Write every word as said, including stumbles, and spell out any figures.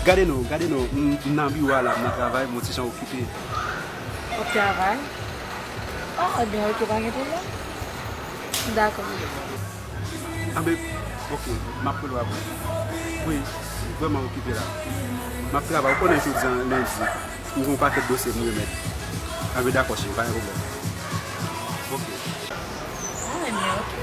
Gade non, gade non, m m nan biwo a la, m nan travay, m yon ti jan okipe. W ap travay? Ah, ebyen, oke, pa gen pwoblèm. Dakò. Anben, oke, m ap rele w apre. Wi, vrèman okipe la. M ap travay, ou konnen jodi a lendi, m gen yon pakèt dosye pou m remèt. Anben, dakò, cheri, pa gen pwoblèm. Oke. Ah, ebyen, oke.